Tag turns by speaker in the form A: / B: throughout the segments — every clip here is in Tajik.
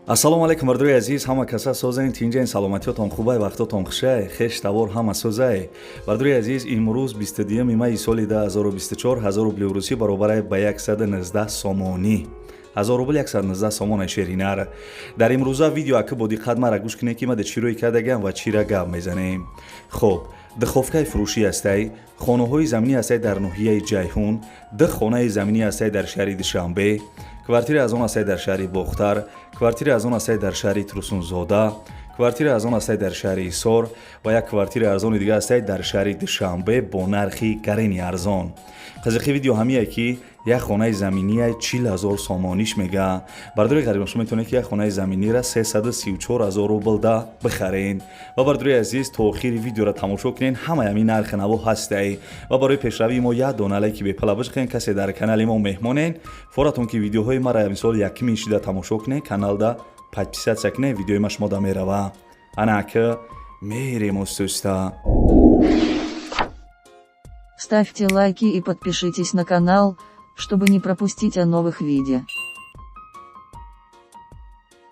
A: Ассалому алайкум, бардори азиз, ҳама каса созен, тинҷен, саломатиётон хубай, вақтотон хушай, хеш тавор ҳама созай. Бардори азиз, имрӯз 22 майи соли 2024, 1000 рубли русӣ баробарай ба 119 сомонӣ. 1000 рубл 119 сомона шеринар. Дар имрӯза видео ака бо диққат мара гӯш кунед, ки ма чӣ рӯй кардагам ва чира гап мезанем. Хоб, духовкаи фурӯшӣ ҳастай, хонаҳои заминӣ ҳастай дар ноҳияи Ҷайҳун, ду хонаи заминӣ ҳастай дар шаҳри Душанбе, квартира аз он ҳастай дар шаҳри Бохтар, квартира аз он ҳастай дар шаҳри Турсунзода, квартира аз он ҳастай дар шаҳри Ҳисор ва як квартира арзони дига ҳастай дар шаҳри Душанбе бо нархи гарени арзон. Қызиқи видео ҳамие, ки як хонаи заминия 40 000 сомониш мега. Бардори ғарибон, шумо метавонед, ки як хонаи заминира 334 000 рубл да бихарен. Ва бардори азиз, то охири видеоро тамошо кунен, ҳамаи ҳамин нархи наво ҳастай. Ва барои пешравии мо як дона лайки бепала бижиқен. Касе дар канали мо меҳмонен, форатон ки видеоҳои мара мисол якмин шида тамошо кунен, каналда подписаться кунен, видеои ма шумо да мерава. Ана ака мерем устуста.
B: Ставьте лайки и подпишитесь на канал, чтобы не пропустить о новых видео.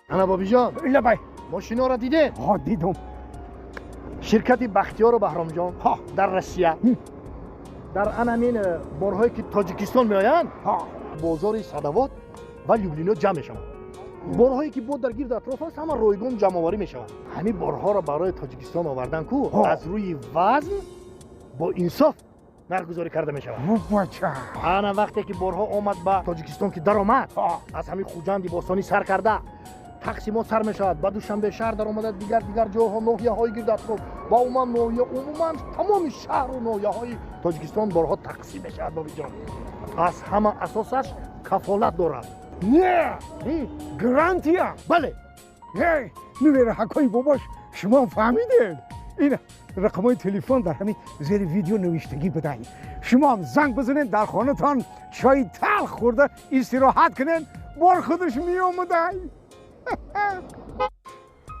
C: Ана, Бобиҷон.
D: Лабай.
C: Мошиноро дидем.
D: Ҳо, дидум.
C: Ширкати Бахтиёру Баҳромҷон
D: ҳо
C: дар Россия дар анамин борҳое, ки Тоҷикистон меоянд,
D: ҳо
C: бозори Садовод ва Люблино ҷамъ мешаванд. Борҳое, ки бо дар гирду атроф аст, ҳама ройгон ҷамъоварӣ мешаванд. Ҳамин борҳоро барои Тоҷикистон овардан ку аз рӯи вазн бо инсоф нархгузорӣ карда мешавад.
D: Бача.
C: Ана, вақте ки борҳо омад ба Тоҷикистон, ки даромад, аз ҳамин Хуҷанди бостонӣ сар карда тақсимот сар мешавад, ба Душанбе шаҳр даромада, дигар дигар ҷойҳо, ноҳияҳои гирду атроф ва умуман ноҳия, умуман тамоми шаҳру ноҳияҳои Тоҷикистон борҳо тақсим мешавад. Бобиҷон, аз ҳама асосаш кафолат дорад.
D: Не, гарантия.
C: Бале.
D: Эй, нувераҳакҳои бобош, шумо фаҳмидед, ин рақамҳои телефон дар ҳамин зери видео навиштагӣ будай. Шумоам занг бизанед, дар хонатон чои талх хӯрда истироҳат кунед, бор худаш меомадай.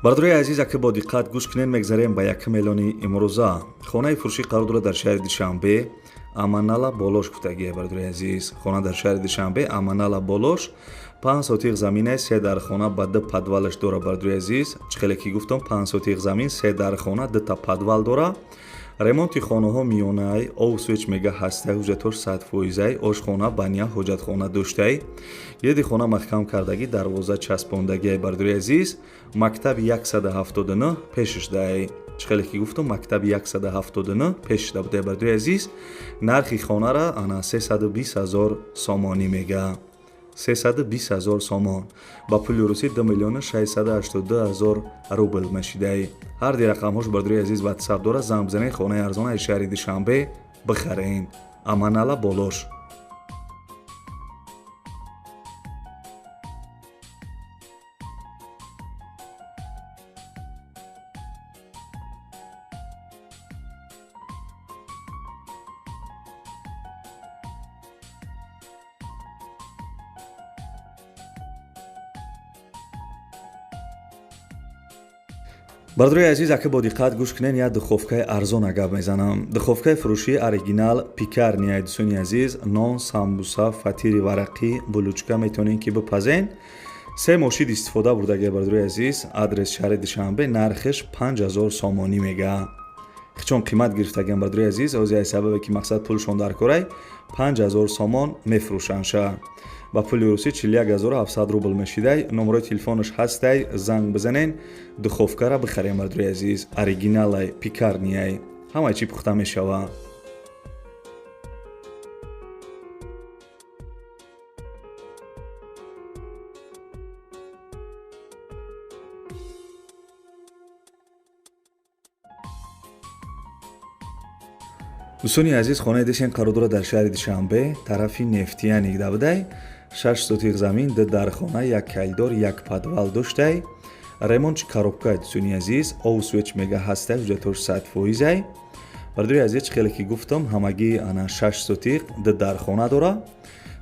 A: Бардори азиз, ака бо диққат гӯш кунед, мегзарем ба якум эълони имрӯза. Хонаи фурӯшӣ қарор дорад дар шаҳри Душанбе, Аманала Болош гуфтагия. Бардори азиз, хона дар шаҳри Душанбе, Аманала Болош, 5 сотих замина, се дархона ба ду подвалаш дора. Бардори азиз, чӣ хеле ки гуфтам, 5 сотих замин, се дархона, дута подвал дора. Ремонти хонаҳо миёнаай, овсвеч мега ҳастай, ҳуҷҷатош 100%-ай, ошхона, баня, ҳоҷатхона доштай, гирди хона маҳкам кардагӣ, дарвоза часпондагиай. Бардори азиз, мактаби 179 пешишдаай. Чӣ хеле ки гуфтам, мактаби 179 пешишда будай. Бардори азиз, нархи хонара ана 320 ҳазор сомонӣ мега. 320 ҳазор сомон ба пули русӣ 2 миллиону 682 ҳазор рубл мешидай. Ҳар ди рақамҳош, бардори азиз, ватсап дорад, занг бизанед, хонаи арзонаи шаҳри Душанбе бихарен. Аманала Болош. Бардори азиз, ака бо диққат гӯш кунед, як духовкаи арзона гап мезанам. Духовкаи фурӯшии оригинал Пекарня. Дӯстони азиз, нон, самбуса, фатири варақӣ, булочка метавонед, ки бипазен. Се мошид истифода бурдагия. Бардори азиз, адрес шаҳри Душанбе, нархеш 5000 сомонӣ мега. Чон қимат гирифтагиам, бардори азиз, ози ай сабабе, ки мақсад пулшон дар корай, 5000 сомон мефурӯшандша. Ба пули русӣ 41 700 рубл мешидай. Номерои телефонаш ҳастай, занг бизанен, духовкара бихарем. Бардори азиз, оригиналай, Пекарня-й, ҳамаи чӣ пухта мешава. Дӯстони азиз, хонаи дешен қарор дорад дар шаҳри Душанбе, тарафи Нефтяник давдай. 6 сотих замин, ду дархона, як коридор, як подвал доштай. Ремонти коробка. Дӯстони азиз, ов свеч мега ҳастай, ҳуҷҷатош 100%-ай. Бардори азиз, чӣ хеле ки гуфтам, ҳамагӣ ана 6 сотих, ду дархона дора.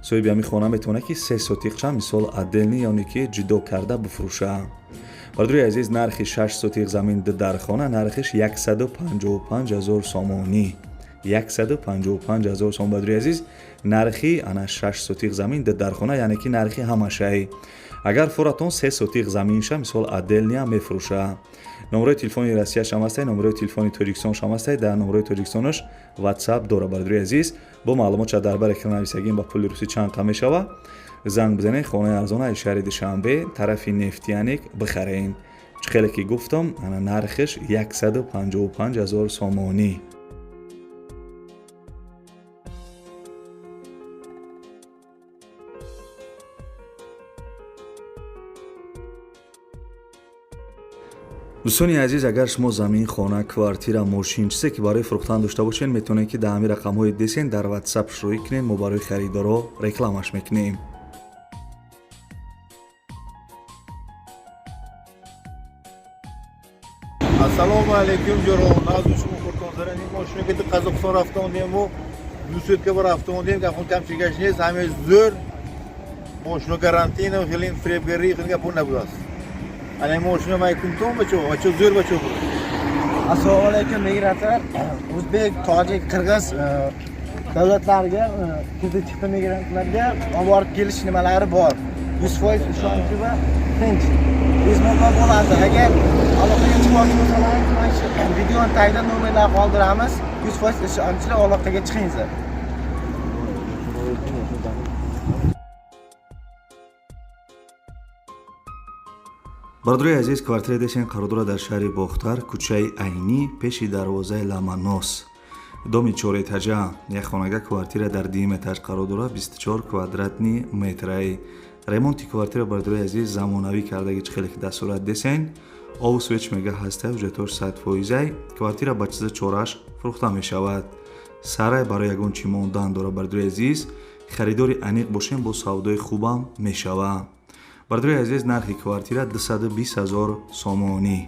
A: Соҳиби ҳамин хона метавонад, ки 3 сотихча мисол отдельный, ёне ки ҷудо карда бифурӯша. Бардори азиз, нархи 6 сотих замин, ду дархона, нархиш 155 ҳазор сомонӣ. 155 ҳазор сом, бардори азиз, нархи ана 6 сотих замин, ду дархона, яъне ки нархи ҳамашай. Агар фуратон 3 сотиқ заминша, мисол отдельния мефурӯша. Номерои телефони Россияшам ҳастай, номерои телефони Тоҷикистоншам ҳастай, дар номерои Тоҷикистонаш WhatsApp дора. Бародари азиз, бо маълумотша дар бар экран нависагим, ба пули русӣ чанд қа мешава. Занг бизанед, хонаи арзона аз шаҳри Душанбе, тарафи Нефтяник бихарен. Чӣ хеле ки гуфтам, ана нархиш 155 000 сомонӣ. Дӯстони азиз, агар шумо замин, хона, квартира, мошин, чизе ки барои фурӯхтан дошта бошед, метавонед ки дар ҳамин рақамҳои десен дар WhatsApp шӯӣ кунед, мо барои харидоро рекламаш мекунем.
E: Ассалому алайкум, ҷарон. Аз шумо хуртонзарани мошина ки Қазоқистон рафта омадем, мо дусетка ба рафта омадем, гапон камчигаш нест, ҳаме зӯр. Мошина гарантина, хеле фиребгарӣ, хеле гапон набудааст. Ана мошина майкунтон бачо, бачо зӯр бачо.
F: Assalomu alaykum migrantlar. O'zbek, tojik, qirg'iz davlatlariga kirdi chiqdi migrantlarga olib borib kelish nimalari bor. 100% ishonchli va tinch. Bezmuammo bo'ladi. Agar aloqaga chiqmoqchi bo'lsangiz, mana shu videoni tagida nomerlar qoldiramiz. 100% ishonchli aloqaga chiqingizlar.
A: Бародарои азиз, квартираи десен қарор дорад дар шаҳри Бохтар, кӯчаи Айнӣ, пеши дарвозаи Ламанос, доми чорэтажа. Як хонага квартира дар дуюм этаж қарор дорад, 24 квадратни метраи. Ремонти квартира, бародарои азиз, замонавӣ кардаги, чӣ хеле ки дар сурат десен. Обу свеч мега ҳастай, ҳуҷҷатҳош 100%. Квартира ба чиза чораш фурӯхта мешавад. Сарай барои ягон чӣ мондан дорад, бародарои азиз. Харидори аниқ бошем, бо савдои хубам мешавад. Бародарои азиз, нархи квартира 220 000 сомонӣ.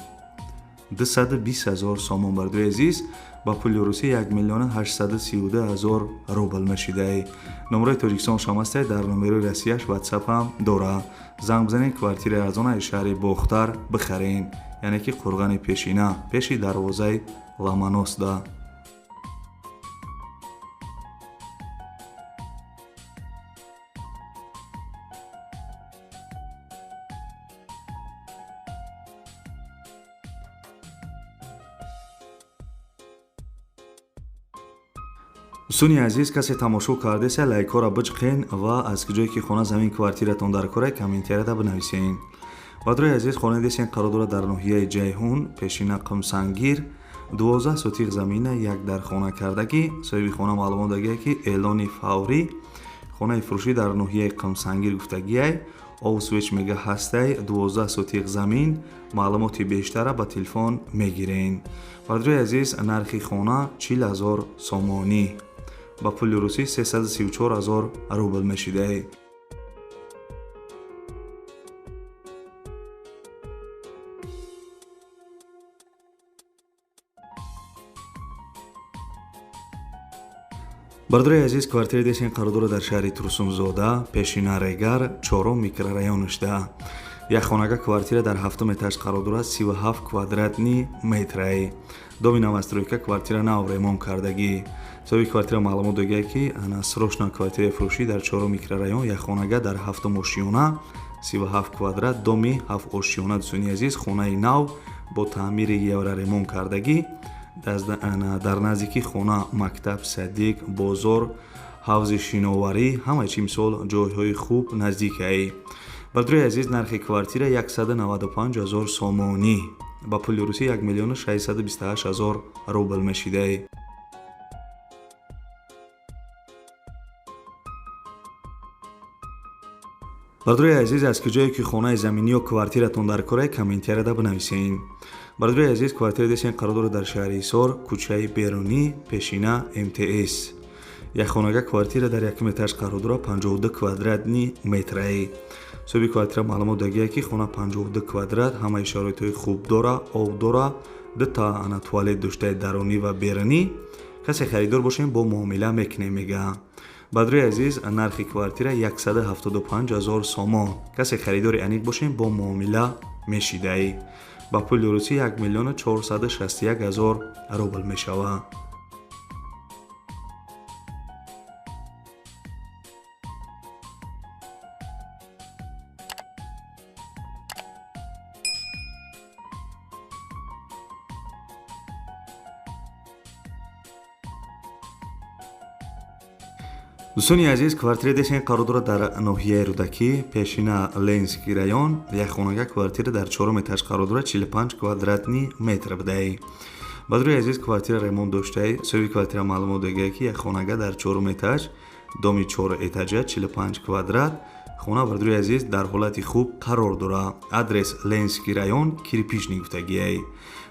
A: 220 000 сомон, бародарои азиз, ба пули русӣ 1 832 000 рубл мешидай. Номерои Тоҷикистон шам ҳастай, дар номерои Россияш WhatsApp ҳам дора. Занг бизанед, квартираи арзона аз шаҳри Бохтар бихарен, яъне ки қурғани пешина, пеши дарвозаи Ламаносда. Дӯстони азиз, касе тамошо кардеса, лайкҳоро биҷиқен ва аз ҷое ки хона, замин, квартиратон дар кора, комментарияда бинависен. Бародарои азиз, хонаи десен қарор дорад дар ноҳияи Ҷайҳун, пешина Қумсангир, 12 сотиқ замина, як дар хона кардагӣ. Соҳиби хона маълумот дагия ки эълони фаврӣ, хонаи фурӯшӣ дар ноҳияи Қумсангир гуфтагиай, обу свеч мега ҳастай, 12 сотиқ замин, маълумоти бештара ба телефон мегирен. Бародарои азиз, нархи хона 40 000 сомонӣ, ба пули русӣ 334 000 рубл мешидай. Бародарои азиз, квартираи десен қарор дорад дар шаҳри Турсунзода, пешина Регар, чорум микрорайонашда. Як хонага квартира дар ҳафтум этаж қарор дорад, 37 квадратни метраи. Доми новостройка, квартира нав ремонт кардагӣ. Соҳиби квартира маълумот догия ки ана срочно квартираи фурӯшӣ дар чорум микрорайон, як хонага дар ҳафтум ошёна, 37 квадрат, доми ҳафт ошёна. Дӯстони азиз, хонаи нав бо таъмири евроремонт кардагӣ. Дар наздики хона мактаб, садик, бозор, ҳавзи шиноварӣ, ҳамаи чи мисол ҷойҳои хуб наздикаи. Бародарои азиз, нархи квартира 195 000 сомонӣ, ба пули русӣ 1 628 000 рубл мешидай. Бародарои азиз, аз куҷое ки хонаи заминӣ ё квартиратон дар кора, комментарияда бинависен. Бародарои азиз, квартираи десен қарор дорад дар шаҳри Ҳисор, кӯчаи Берунӣ, пешина МТС. Як хонага квартира дар якум этаж қарор дорад, 52 квадратни метраи. Соҳиби квартира маълумот дагия ки хона 52 квадрат, ҳамаи шароитҳои хуб дора, об дора, дута ана туалет доштаи дарунӣ ва берунӣ. Касе харидор бошем, бо муомила мекунем, мега. Бародарои азиз, нархи квартира 175 000 сомон. Касе харидори аниқ бошем, бо муомила мешидаи. Ба пули русӣ 1 461 000 рубл мешавад. Дӯстони азиз, квартира десен қарор дорад дар ноҳияи Рӯдакӣ, пешина Ленинский район. Як хонага квартира дар чорум этаж қарор дорад, 45 квадратный метр будаи. Баъдрои азиз, квартира ремонт доштаи. Соҳиби квартира маълумот дагае, ки як хонага дар чорум этаж, доми чор этажа, 45 квадрат хона, бардрои азиз, дар ҳолати хуб қарор дорад. Адрес Ленинский район, Кирпичный гуфтагиай.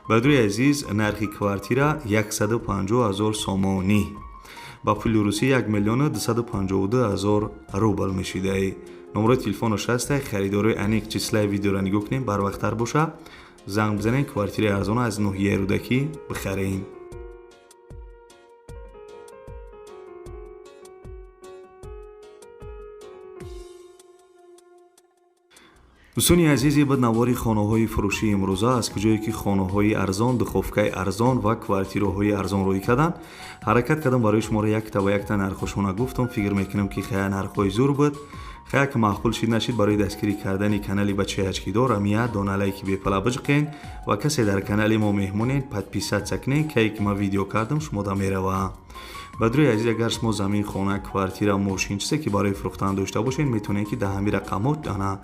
A: Бардрои азиз, нархи квартира 150 000 сомонӣ, ба пули русӣ 1 252 000 рубл мешидаи. Номерои телефонаш ҳастай. Харидорои аниқ числаи видеоро нигоҳ кунем, барвақттар боша занг бизанед, квартираи арзона аз ноҳияи Рӯдакӣ бихарем. Дӯстони азизи, буд навори хонаҳои фурӯшии имрӯза, аз куҷое ки хонаҳои арзон, духовкаи арзон ва квартираҳои арзон рӯй карданд. Ҳаракат кардам, барои шуморо якта ба якта нархошона гуфтам. Фикр мекунам, ки хая нархҳои зур буд. Хая ки маъқул шид, нашид, барои дастгирӣ кардани канали бачаи ачкидор амия дона лайки бепала биҷиқен ва касе дар канали мо меҳмонед, подписаться кунед, кае ки ман видео кардам, шумо да мерава. Бадрои азиз, агар шумо замин, хона, квартира, мошин, чизе ки барои фурӯхтан дошта бошед, метавонед, ки дар ҳамин рақамҳо ана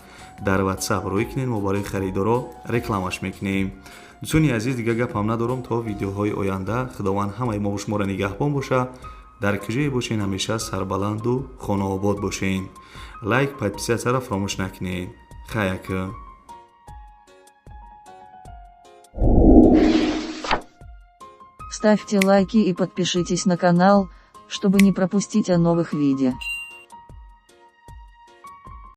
A: дар ватсап рӯй кунед, мо барои харидоро рекламаш мекунем. Дӯстони азиз, дигар гапам надорам. То видеоҳои оянда Худованд ҳамаи мо шуморо нигаҳбон боша. Дар куҷое бошен, ҳамеша сарбаланду хонаобод бошен. Лайк, подписатсияро фаромӯш накунед. Хаяка.
B: Ставьте лайки и подпишитесь на канал, чтобы не пропустить о новых видео.